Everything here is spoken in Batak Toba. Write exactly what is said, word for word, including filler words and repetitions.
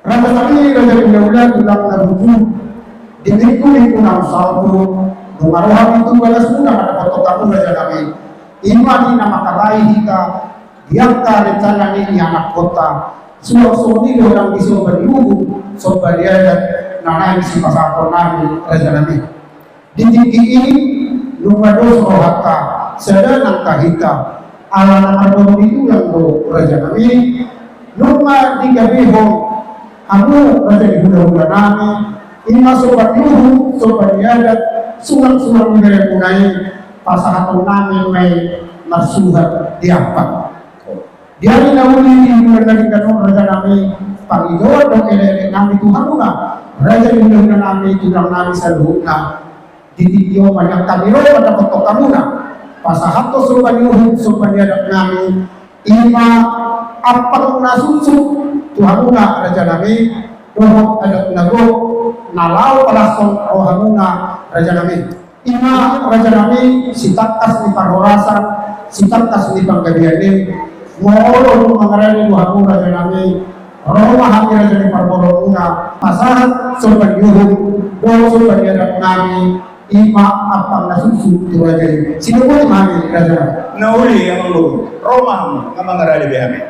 Raja nami, raja ni hulahula, tulang na burju, di minggu-minggu naung salpu, nunga ro hami tu bagasmuna mandapothon hamu, raja nami. I ma di na mangkatai hita di angka rencana ni anakkonta. Suang songon i do nang di somba ni uhum, somba ni adat na naeng sipasahaton nami, raja nami. Di tingki i nunga dos rohanta, sada nang hita, ala na marboru ni tulang do, raja nami. Nunga digabehon hamu, raja ni hulahula nami, i ma somba ni uhum, somba ni adat, sulang-sulang ni beremuna i, pasahaton nami ma i marsuhat di ampang. Di ari na uli di bulan na denggan on, raja nami, pangidoan dohot elek-elek nami tu hamuna, raja ni hulahula nami, tulang nami saluhutna. Di tingki on ma nian hami ro mandapothon hamuna, pasahathon somba ni uhum, somba ni adat nami, i ma ampang na suksuk tu hamuna, raja nami, dohot adat na gok na laho palashon rohamuna, raja nami. I ma, raja nami, sitangkas ni parhorasan, sitangkas ni panggabean i. Molo dung mangarade do hamu, raja nami, ro ma hami, raja ni parboruonmuna, pasahat somba ni uhum dohot somba ni adat nami, i ma ampang na suksuk tu raja i. Sidung ma hami, raja nami. Na uli, amangboru, ro ma hamu, nga mangarade be hami.